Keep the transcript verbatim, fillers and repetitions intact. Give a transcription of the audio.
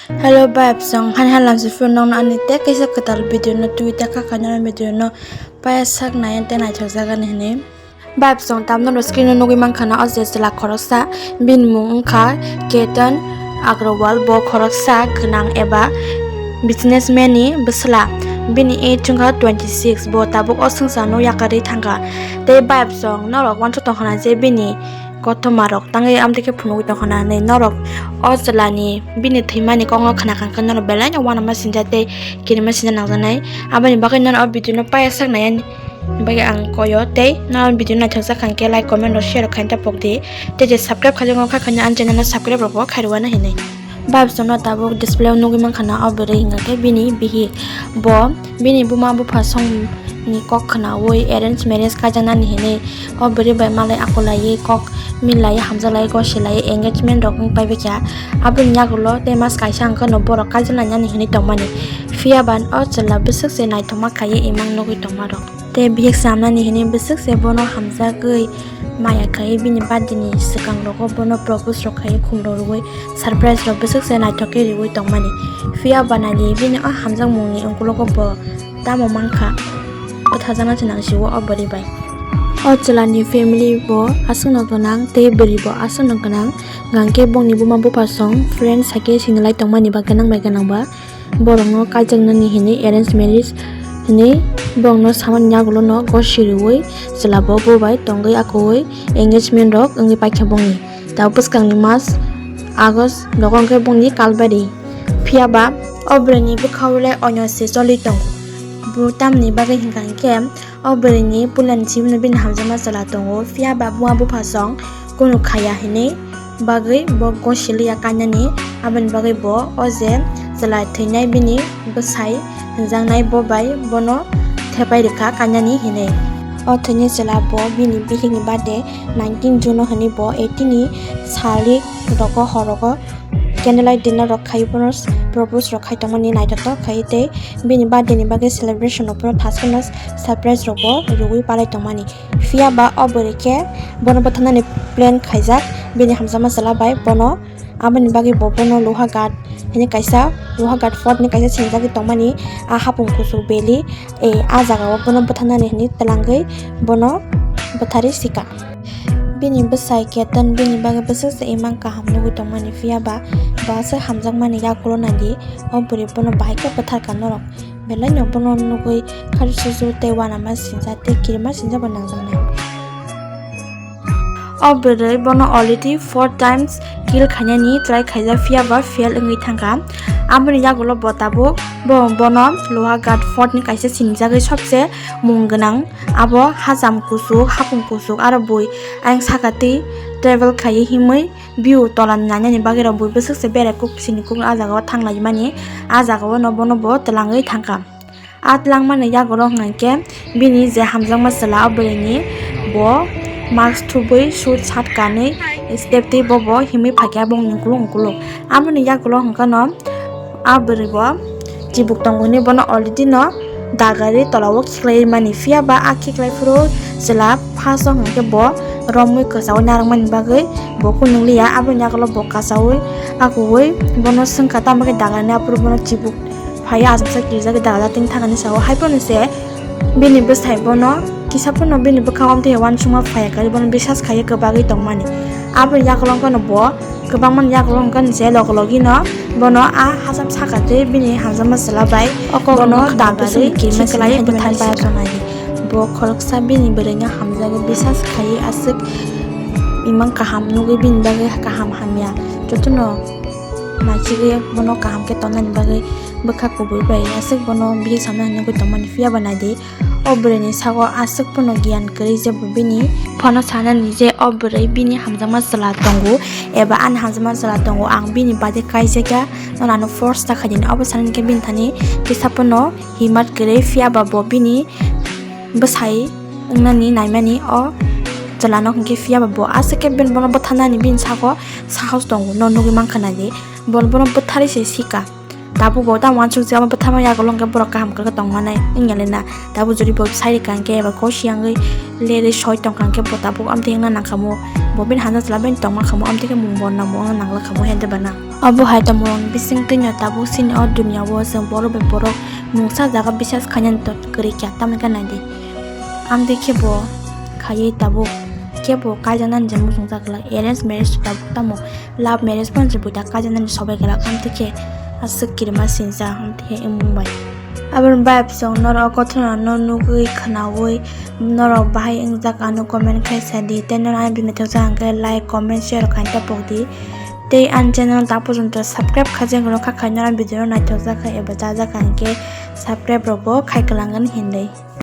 Hello vibes, ang hani halam si phone nong ani te kaisa kwtal video no twi ta kha kha nang video no paya sak nai te naithok jaga ni hini. Vibes, ang tamno no screen no nugwi mankha na, o je chwla khoroksa, bini mung wngkha Ketan Agrawal, bo khoroksa gwnang eba businessman ni bwsla, bini age wngkha twenty six, bo tabuk o swngchar no yakarwi thangkha. Tei vibes, ang norok uansuk tongkha na je bini kothoma rok tangwi amtwi khe phunugwi tongkha na hinwi norok o chwla ni bini thwimani kok no khna kha khe norok belai no uanama sinjak tei kirima sinjak nangjaknai. Aboni bagwi norok o video no paya sak nai ani bagwi ang koyo tei norok video naithok jak kha khe like, comment rok share rok khaina ta pok di tei je subscribe khaijak kha khaina ani channel no subscribe rok bo khairwna hinwi. Vibes no tabuk display o nugwi mankha na o bwrwi hwnkha khe bini bihik. Bo bini buma bupha song ni kok khnaui arrange marriage kaijaknani hinwi o bwrwi bai malai akulaiwi kok milaiwi hamjaklaiwi gosilaiwi engagement rok wng paibaikha. Aboni yagulo tei mas kaisa hwnkhe no borok kaijaknani hinwi tongmani. Phiya ba o chwla bwswk se naithokma khaiwi imang nugwi tongmarok. Tei bihik chamnani hinwi bwswk se bono hamjagwi maya khaiwi bini birthday ni swkang rogo bono propose rok khaiwi khumrok rwui surprise rok bwswk se naithok khe riui tongmani. Phiya ba naidi bini o hamjakmung ni ukulogo bo tamo mankha, bwthajakna se nang sio o bwrwi bai. O chwla ni family bo aswk no gwnang tei bwrwi bo aswk no gwnang, hwnkhe bongni buma bupha song friend sakhe sinilai tongmani ba gwnang bai gwnang ba. Borokno kaijaknani hinwi arrange marriage hinwi borokno samani yagulono gosi rwui chwla bo bo bai tongwi akwui engagement rok wngwi paikha bongni. Tabuk bwskangni mas August rogo hwnkhe bongni kalbari. Phiya ba o bwrwini bwkhao le oino se choli tongo. Bo tamni bagwi hwnkha hinkhe o bwrwini pulani simi bini hamjakma chwla tongo, phiya ba buma bupha song kunu khaya hinwi bagwi bo gosi liya kainani, aboni bagwi bo o je chwla thwinai bini bwsai hwnjaknai bo bai bono thepai rwkha kainani hinwi. O thwinai chwla bo bini bihikni birthday nineteen June o hinwi bo eighteen ni salik rogo horogo candlelight dinner rok khai bono propose rok khai tongmani naithotok khai tei bini birthday ni bagwi celebration rok bono thaskeno surprise rok bo rwui palai tongmani. Phiya ba o bwrwi khe bono bwtharnani plan khaijak bini hamjakma chwla bai bono, aboni bagwi bo bono Loha Ghat hini kaisa Loha Ghat fort ni kaisa sinijagwi tongmani a hapung kuchuk valley, eh, a jagao bono bwtharnani hinwi twlangwi bono bwtharwi sika. Bini bwsai Ketan bini bagwi bwswk se imang kaham nugwi tongmani, phiya ba bo aswk hamjakmani yagulo naidi o bwrwi bono bahai khe bwtharkha norok. Belai no bono nugwi khari susu tei uanama sinjak tei kirima sinjak bo nangjaknai. O bwrwi bono already four times kill khainani try khaijak, phiya ba fail wngwi thangkha. Aboni yagulo bo tabuk bo, bono Loha Ghat fort ni kaisa sinijagwi sobse mung gwnang. Abo hacham kuchuk, hapung kuchuk, aro bui ayang saka twi travel khaiwi himwi view tola ni nainani bagwi rok bui bwswk se berai kuk sini kuk a jagao thang laimani, a jagao no bono bo twlangwi thangkha. A twlangmani yagulo hwnkha khe bini je hamjakma chwla o bwrwini bo mask thubui suit shirt kanwi step twi bobo himwi phaikha bongni ukuluk ukuluk. Aboni yagulo hwnkha no a bwrwi bo chibuk tongo hinwi bono already no dagarwi tolao khiklai mani, phiya ba a khiklai phuru chwla first o hwnkhe bo romwi kwchaui narwkmani bagwi bo kunung liya, aboni yagulo bo kachaui akuui bono swngkha tamo khe dagarni aphuru bono chibuk phaiya, achuksa kirijagwi dagajak tini thangani sao. Haiphano se bini bwsai bono kisa phano bini bwkhao amtwi uansukma phaiya khe bono bisas khaiwi kwbagwi tongmani. Aboni yagulo phano bo kwbangmani yagulo hwnkhe se logologi no bono a hacham saka twi bini hamjakma chwla bai o kokno dagarwi khiklai bwthai bai. Bo khoroksa bini bwrwino hamjagwi bisas khaiwi aswk imang kaham nugwi bini bagwi kaham hamya jotono naichigwi bono kaham khe tonnani bagwi bwkha kubui bai aswk bono bihik samna hinwi tongmani, phiya ba naidi o bwrwini sago aswk phano giyan kwrwi je bo bini phano sanani je o bwrwi bini hamjakma chwla tongo eba ani hamjakma chwla tongo, ang bini bade kaijakya, nono ano force ta khaidi hinwi. Obo sanani khe bini thani kisa phano himat kwrwi, phiya ba bo bini bwsai wngnani naimani o chwlano hwnkhe, phiya ba bo aswk khe bono bwtharnani bini sago sahos tongo, no nugwi mankha naidi bo bono bwtharwi se sika. Tabuk bo tamo uansuk jagao bwtharma yagulo hwnkhe borok kaham kwrwkhe tongmanai wngya le na. Tabuk jodi bo sai rwkha hwnkhe eba kok siyangwi lerwi soi tongkha hwnkhe bo tabuk amtwi wngna nangkha mo. Bo bini hanja chwla bini tongma kha mo, amtwi khe mung bornamo wngna nangla kha mo hende bana. Obo hai tongmung bising twino tabuk chini o duniya o chwng borok bai borok mungsa jaga bisas khainani to kwrwi kha, tamni khe nai di. Amtwi khe bo khaiwi tabuk khe bo kaijaknani je muchungjak glak, arrange marriage tabuk tamo. Love marriage phano je buita kaijaknani sobai glak, amtwi khe aswk kirima sinsa, amtwi khe wngmung bai. Aboni bai bwswk norok o kothoma no nugwi khwnawi norok bahai wngjak ano comment khai sa di, tei norok ani video naithok jak hwnkhe like, comment, share khai ta pok di. Tei ani channel ta porjonto subscribe khaijak rok kha khai norok video no naithok jak kha eba chajak kha hwnkhe subscribe rok bo khai kwlangani hinwi.